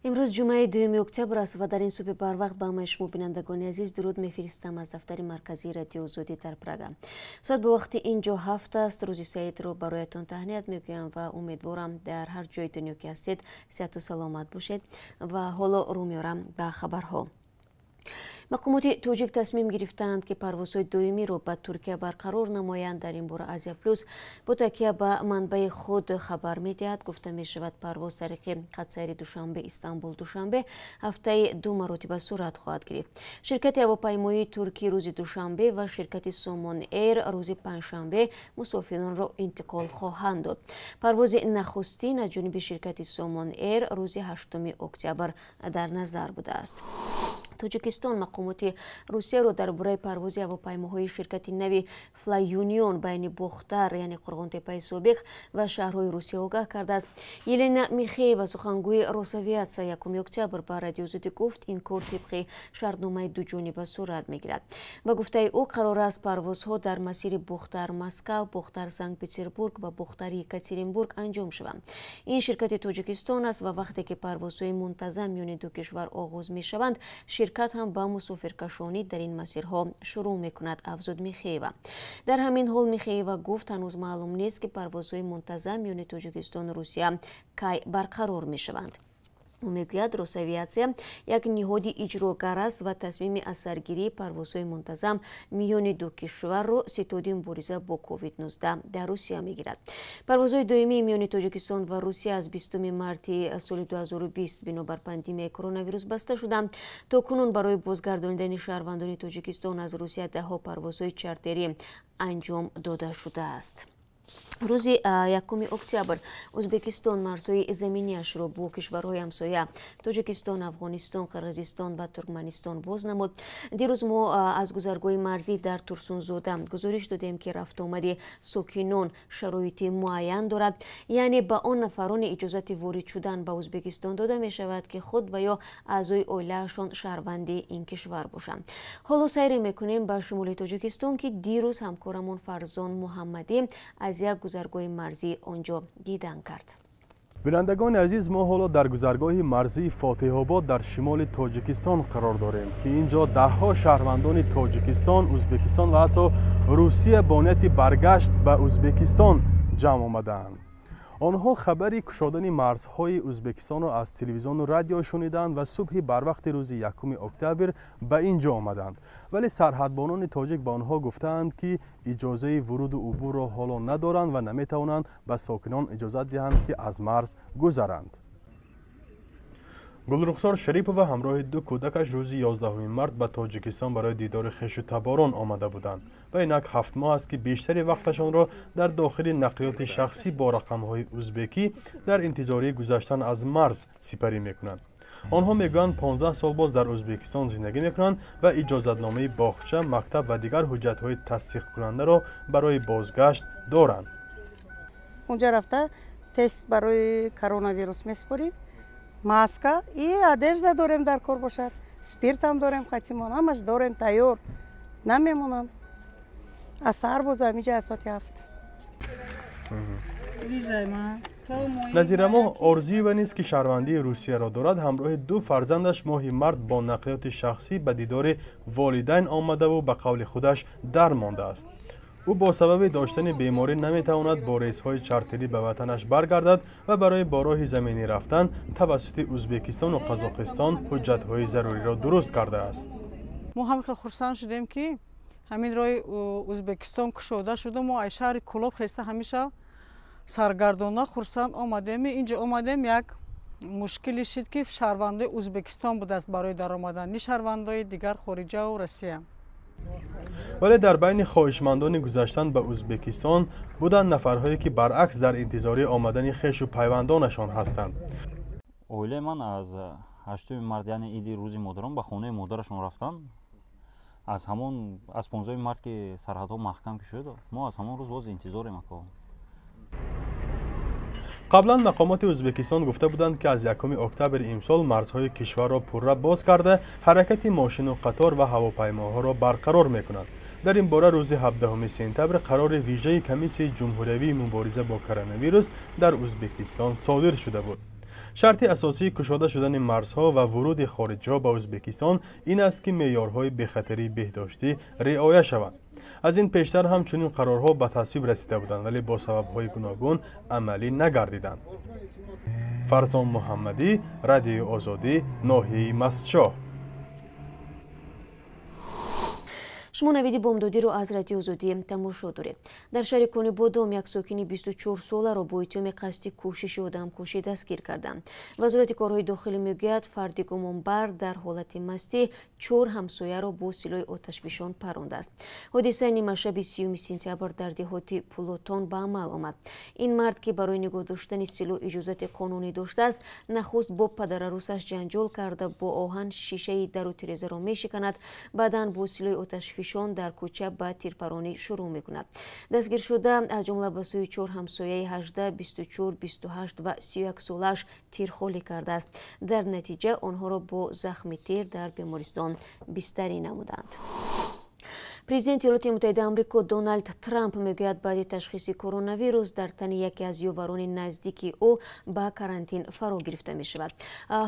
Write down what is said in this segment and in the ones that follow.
Имрӯз ҷумъаи 2 октябр аст ва дар ин субҳи барвақт ба ҳамаи шумо, бинандагони азиз, дуруд мефиристам аз дафтари марказии Радиои Озодӣ дар Прага. Соат ба вақти ин ҷо 7 аст. Рӯзи саидро бароятон таҳният мегӯям ва умедворам, дар ҳар ҷои дунё ки ҳастед, сиҳату саломат бошед. Ва ҳоло рӯ меорам ба хабарҳо. Мақомоти тоҷик тасмим гирифтаанд, ки парвозҳои доимиро ба Туркия барқарор намоянд. Дар ин бора Азия Плюс бо такя ба манбаи худ хабар медиҳад. Гуфта мешавад, парвоз тариқи хатсайри Душанбе, Истанбул, Душанбе ҳафтаи 2 маротиба сурат хоҳад гирифт. Ширкати ҳавопаймоии Туркӣ рӯзи душанбе ва ширкати Сомон Эйр рӯзи панҷшанбе мусофиронро интиқол хоҳанд дод. Парвози нахустин аз ҷониби ширкати Сомон Эйр рӯзи 8 октябр дар назар будааст. Тоҷикистон мақомоти Русияро дар бораи парвози ҳавопаймоҳои ширкати нави Флай Юнион байни Бохтар, яъне Қурғонтеппаи собиқ, ва шаҳрҳои Русия огаҳ кардааст. Елена Михеева, сухангӯи Росавиатсия, 1 октябр ба Радиои Озодӣ гуфт, ин кор тибқи шартномаи дуҷониба сурат мегирад. Ба гуфтаи ӯ, қарор аст парвозҳо дар масири Бохтар Москав, Бохтар Санкт Петербург ва Бохтар Екатеринбург анҷом шаванд. Ин ширкати Тоҷикистон аст ва вақте ки парвозҳои мунтазам миёни ду кишвар оғоз мешаванд, ширкат ҳам ба мусофиркашонӣ дар ин масирҳо шурӯъ мекунад, афзуд Михеева. Дар ҳамин ҳол Михеева гуфт, ҳанӯз маълум нест, ки парвозҳои мунтазам миёни Тоҷикистону Русия кай барқарор мешаванд. Ӯ мегӯяд, Росавиатсия як ниҳоди иҷрогар аст ва тасмими аз саргирии парвозҳои мунтазам миёни ду кишварро ситоди мубориза бо COVID-19 дар Русия мегирад. Парвозҳои доимии миёни Тоҷикистон ва Русия аз 20 марти соли 2020 бинобар пандемияи коронавирус баста шуданд. То кунун барои бозгардонидани шаҳрвандони Тоҷикистон аз Русия даҳҳо парвозҳои чартерӣ анҷом дода шудааст. Рӯзи 1 октябр Ӯзбекистон марзҳои заминиашро бо кишварҳои ҳамсоя Тоҷикистон, Афғонистон, Қирғизистон ва Туркманистон боз намуд. Дирӯз мо аз гузаргоҳи марзӣ дар Турсунзода гузориш додем, ки рафтуомади сокинон шароити муайян дорад, яъне ба он нафароне иҷозати ворид шудан ба Ӯзбекистон дода мешавад, ки худ ва ё аъзои оилаашон шаҳрванди ин кишвар бошанд. Ҳоло сайре мекунем ба шимоли Тоҷикистон, ки дирӯз ҳамкорамон Фарзон Муҳаммадӣ аз як гузаргоҳи марзӣ он ҷо дидан кард. Бинандагони азиз, мо ҳоло дар гузаргоҳи марзии Фотиҳобод дар шимоли Тоҷикистон қарор дорем, ки ин ҷо даҳҳо шаҳрвандони Тоҷикистон, Ӯзбекистон ва ҳатто Русия бо нияти баргашт ба Ӯзбекистон ҷамъ омадаанд. Онҳо хабари кушодани марзҳои Ӯзбекистонро аз телевизиону радио шуниданд ва субҳи барвақти рӯзи 1 октябр ба ин ҷо омаданд. Вале сарҳадбонони тоҷик ба онҳо гуфтаанд, ки иҷозаи вуруду убурро ҳоло надоранд ва наметавонанд ба сокинон иҷозат диҳанд, ки аз марз гузаранд. Гулрухсор Шарипова ҳамроҳи ду кӯдакаш рӯзи 11 март ба Тоҷикистон барои дидори хешу таборон омада буданд ва инак 7 моҳ аст, ки бештари вақташонро дар дохили нақлиёти шахсӣ бо рақамҳои узбекӣ дар интизории гузаштан аз марз сипарӣ мекунанд. Онҳо мегӯянд, 15 сол боз дар Ӯзбекистон зиндагӣ мекунанд ва иҷозатномаи боғча, мактаб ва дигар ҳуҷҷатҳои тасдиқкунандаро барои бозгашт доранд. Унҷа рафта тест барои коронавирус месупорӣ, маска и одежда дорем, дар кор бошад, спиртам дорем, хатимон ҳамаш дорем, тайёр намемонанд. Аз саҳар боз ҳамиҷа аз соати 7. Назирамоҳ Орзиева низ, ки шаҳрвандии Русияро дорад, ҳамроҳи ду фарзандаш моҳи март бо нақлиёти шахсӣ ба дидори волидайн омадаву ба қавли худаш дар мондааст. Ӯ бо сабаби доштани беморӣ наметавонад бо рейсҳои чартерӣ ба ватанаш баргардад ва барои бо роҳи заминӣ рафтан тавассути Ӯзбекистону Қазоқистон ҳуҷҷатҳои заруриро дуруст кардааст. Мо ҳам хеле хурсанд шудем, ки ҳамин роҳи Ӯзбекистон кушода шуду мо аз шаҳри Кӯлоб хеста ҳамеша саргардона хурсанд омадем. Инҷо омадем, як мушкиле шид, ки шаҳрвандои Ӯзбекистон будааст барои даромадан, ни шаҳрвандои дигар хориҷаву Россия. Вале дар байни хоҳишмандони гузаштан ба Ӯзбекистон буданд нафарҳое, ки баръакс дар интизории омадани хешу пайвандонашон ҳастанд. Оилаи ман аз 8 март, яъне иди рӯзи модарон, ба хонаи модарашон рафтанд. Аз ҳамон аз 15 март, ки сарҳадҳо маҳкам ки шуд, мо аз ҳамон рӯз боз интизорем, ако. Қаблан мақомоти Ӯзбекистон гуфта буданд, ки аз 1 октябри имсол марзҳои кишварро пурра боз карда, ҳаракати мошину қатор ва ҳавопаймоҳоро барқарор мекунанд. Дар ин бора рӯзи 17 сентябр қарори вижаи Комиссияи ҷумҳуриявии мубориза бо коронавирус дар Ӯзбекистон содир шуда буд. Шарти асосии кушода шудани марзҳо ва вуруди хориҷиҳо ба Ӯзбекистон ин аст, ки меъёрҳои бехатарии беҳдоштӣ риоя шаванд. Аз ин пештар ҳам чунин қарорҳо ба тасвиб расида буданд, вале бо сабабҳои гуногун амалӣ нагардиданд. Фарзон Муҳаммадӣ, Радиои Озодӣ, ноҳияи Мастчоҳ. Шумо навиди бомдодиро аз Радиои Озодӣ тамошо доред. Дар шаҳри Конибодом як сокини 24-соларо бо иттиҳоми қасди кӯшиши одамкушӣ дастгир карданд. Вазорати корҳои дохилӣ мегӯяд, фарди гумонбар дар ҳолати мастӣ 4 ҳамсояро бо силоҳи оташфишон парондааст. Ҳодиса нимашаби 30 сентябр дар деҳоти Пулотон ба амал омад. Ин мард, ки барои нигоҳ доштани силоҳ иҷозати қонунӣ доштааст, нахуст бо падарарӯсаш ҷанҷол карда, бо оҳан шишаи дару тирезаро мешиканад, баъдан бо силоҳи оташфишон дар кӯча ба тирпаронӣ шурӯъ мекунад. Дастгиршуда аз ҷумла ба сӯи 4 ҳамсояи 18, 24, 28 ва 31 солааш тирхолӣ кардааст. Дар натиҷа онҳоро бо захми тир дар бемористон бистарӣ намуданд. Президенти Иёлоти Муттаҳидаи Амрико Доналд Трамп мегӯяд, баъди ташхиси коронавирус дар тани яке аз ёварони наздики ӯ ба карантин фаро гирифта мешавад.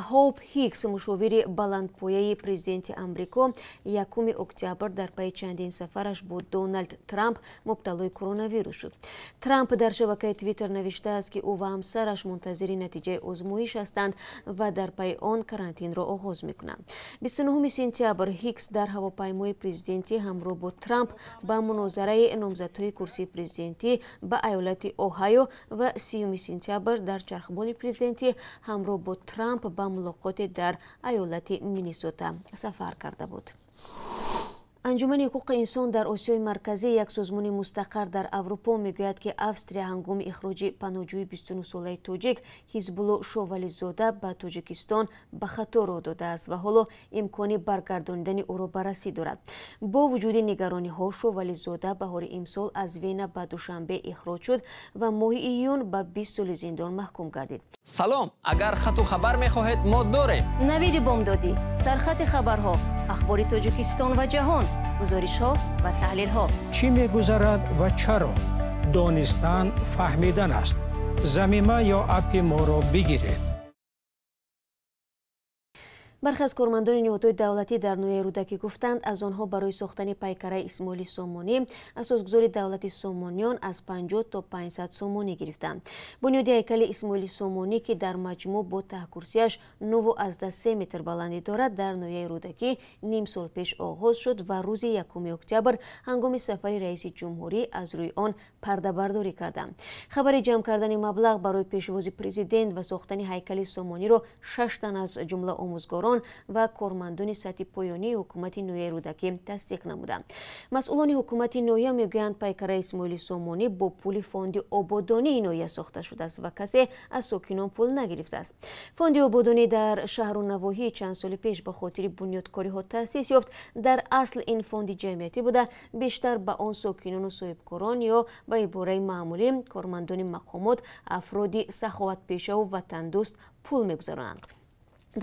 Ҳоуп Ҳикс, мушовири баландпояи президенти Амрико, 1 октябр дар пайи чандин сафараш бо Доналд Трамп мубталои коронавирус шуд. Трамп дар шабакаи Твиттер навиштааст, ки ӯ ва ҳамсараш мунтазири натиҷаи озмоиш ҳастанд ва дар пайи он карантинро оғоз мекунанд. 29 сентябр Ҳикс дар ҳавопаймои президентӣ ҳамроҳ бо Трамп ба мунозараи номзадҳои курсии президентӣ ба айолати Оҳайо ва 30 сентябр дар чархболи президентӣ ҳамроҳ бо Трамп ба мулоқоте дар айолати Миннесота сафар карда буд. Анҷумани ҳуқуқи инсон дар Осиёи Марказӣ, як созмони мустақар дар Аврупо, мегӯяд, ки Австрия ҳангоми ихроҷи паноҳҷӯи 29-солаи тоҷик Ҳизбулло Шовализода ба Тоҷикистон ба хато роҳ додааст ва ҳоло имкони баргардонидани ӯро баррасӣ дорад. Бо вуҷуди нигарониҳо, Шовализода баҳори имсол аз Вена ба Душанбе ихроҷ шуд ва моҳи июн ба 20 соли зиндон маҳкум гардид. Салом, агар хату хабар мехоҳед, мо дорем. Навиди бомдодӣ, сархати хабарҳо, ахбори Тоҷикистон ва ҷаҳон, гузоришҳо ва таҳлилҳо. Чӣ мегузарад ва чаро? Донистан фаҳмидан аст. Замима ё аппи моро бигиред. Бархе аз кормандони ниҳодҳои давлатӣ дар ноҳияи Рӯдакӣ гуфтанд, аз онҳо барои сохтани пайкараи Исмоили Сомонӣ, асосгузори давлати Сомониён, аз 50 то 500 сомонӣ гирифтанд. Бунёди ҳайкали Исмоили Сомонӣ, ки дар маҷмӯъ бо таҳкурсияш 9,3 метр баландӣ дорад, дар ноҳияи Рӯдакӣ ним сол пеш оғоз шуд ва рӯзи 1 октябр ҳангоми сафари раиси ҷумҳурӣ аз рӯи он пардабардорӣ карданд. Хабари ҷамъ кардани маблағ барои пешвози президент ва сохтани ҳайкали Сомониро 6 тан аз ҷумла омӯзгорон ва кормандони сатҳи поёнии ҳукумати ноҳияи Рӯдакӣ тасдиқ намуданд. Масъулони ҳукумати ноҳия мегӯянд, пайкараи Исмоили Сомонӣ бо пули фонди ободонии ноҳия сохта шудааст ва касе аз сокинон пул нагирифтааст. Фонди ободонӣ дар шаҳру навоҳӣ чанд соли пеш ба хотири бунёдкориҳо таъсис ёфт. Дар асл ин фонди ҷамъиятӣ буда, бештар ба он сокинону соҳибкорон ё ба ибораи маъмулӣ кормандони мақомот, афроди саховатпешаву ватандӯст пул мегузаронанд.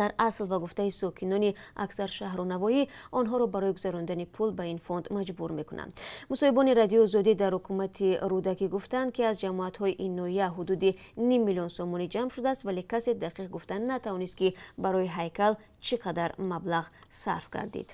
Дар асл, ба гуфтаи сокинони аксар шаҳру навоҳӣ, онҳоро барои гузарондани пул ба ин фонд маҷбур мекунанд. Мусоҳибони Радиои Озодӣ дар ҳукумати Рӯдакӣ гуфтанд, ки аз ҷамоатҳои ин ноҳия ҳудуди 5 миллион сомонӣ ҷамъ шудааст, вале касе дақиқ гуфта натавонист, ки барои ҳайкал чӣ қадар маблағ сарф гардид.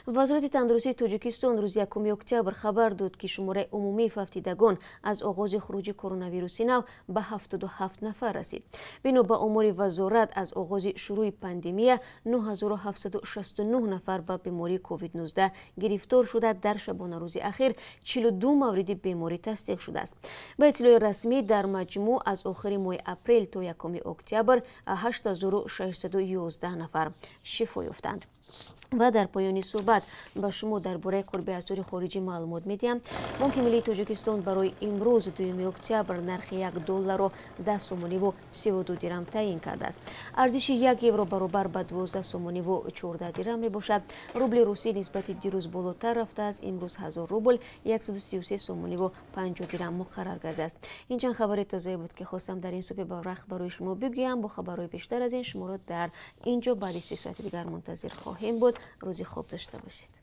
Вазорати тандурустии Тоҷикистон рӯзи 1 октябр хабар дод, ки шумораи умумии фавтидагон аз оғози хуруҷи коронавируси нав ба 77 нафар расид. Бино ба омори вазорат, аз оғози шурӯи пандемия 9769 нафар ба бемории COVID-19 гирифтор шуда, дар шабонарӯзи ахир 42 мавриди беморӣ тасдиқ шудааст. Ба иттилои расмӣ, дар маҷмӯъ аз охири моҳи апрел то 1 октябр 8611 нафар шифо ёфтанд. Ва дар поёни суҳбат ба шумо дар бораи қурби асъори хориҷӣ маълумот медиҳам. Бонки миллии Тоҷикистон барои имрӯз 2 октябр нархи 1 долларро 10 сомониву 32 дирам таъин кардааст. Арзиши 1 евро баробар ба 12 сомониву 14 дирам мебошад. Рубли русӣ нисбати дирӯз болотар рафтааст. Имрӯз 1000 рубл 133 сомониву 50 дирам муқаррар гардааст. Ин чанд хабари тозае буд, ки хостам дар ин субҳи барвақт барои шумо бигӯям. Бо хабарҳои бештар аз ин шуморо дар ин ҷо баъди 3 соати дигар мунтазир хоҳем буд. Рӯзи хуб дошта бошед.